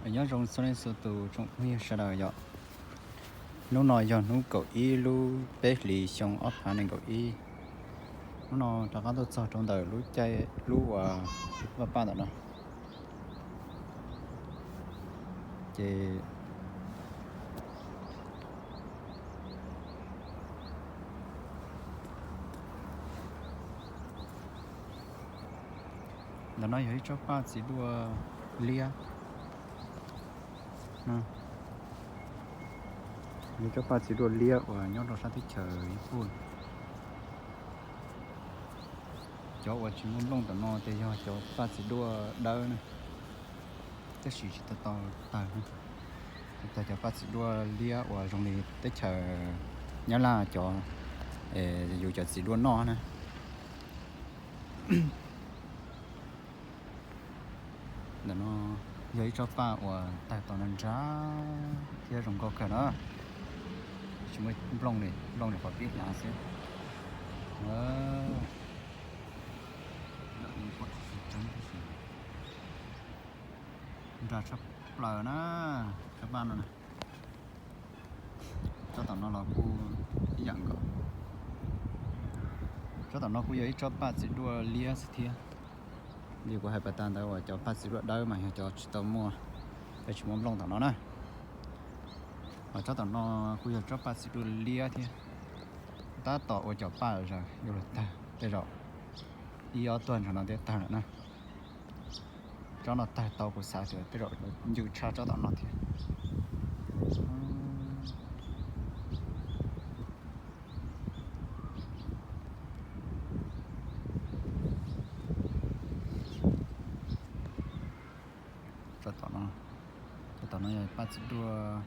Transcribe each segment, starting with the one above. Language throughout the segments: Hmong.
Nyob zoo txhua leej txhua tus tsoom phooj ywg sawv daws yom. Hnub no yog hnub kaum ib lub peb hlis xyoo ob phav nees nkaum ib. Hnub no rov qab tuaj txog rau ntawm lub caij lub uas vaj paj ntawm no. Ces ntawm no yog ib tsob paj txiv duaj liab. Ib tsob paj txiv duaj liab uas nyob rau sab teb chaws Yij Puj. Cov uas tsis muaj nplooj tom no ces yog cov paj txiv duaj dawb na, tab sis tsis tau tau tawg. Tsis tau cov paj txiv duaj liab uas zoo li teb chaws Nyab Laj cov, yus cov txiv duaj noj na. Ntawm no yog ib tsob paj uas tawg tau nrag nrag thiab zoo nkauj kawg na. Tsis muaj nplooj li, nplooj li qhov pib hlav xwb. Nrag tshaj plaws na, tsob paj no na. Tsob tom no los kuj ib yam nkaus. Tsob tom no kuj yog ib tsob paj txiv duaj liab xwb thiab. Li kuv hais pas tas ntawd uas cov paj txiv duaj dawb mas yog cov tsis tau muaj, cov tsis muaj nplooj tom no na. Mas tsob tom no kuj yog tsob paj txiv duaj liab thiab. Tab tom ua cov paj zaws yuav luag tawg tej zaum ib ob tuag ntsog no thiaj tawg lawm na. Tsob no tawg tau kuv xav tias tej zaum ncw tshaj tsob tom no thiab. Tsob tom no, tsob tom no yog paj txiv duaj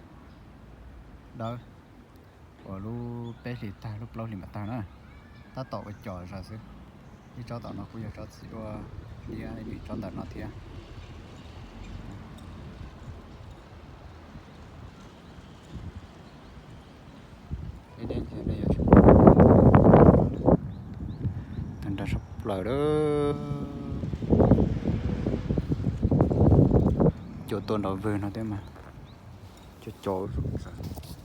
dawb uas lub peb hlis tag lub plaub hlis mam tawg na. Tab tom ua cov zaws xwb. Ib tsob tom no kuj yog tsob txiv duaj liab ib tsob ntawm no thiab. Tawg nrag sab plaws lawm. Cua tuaj nrov vwg no thiab mas. Cua cov zoo tsawv.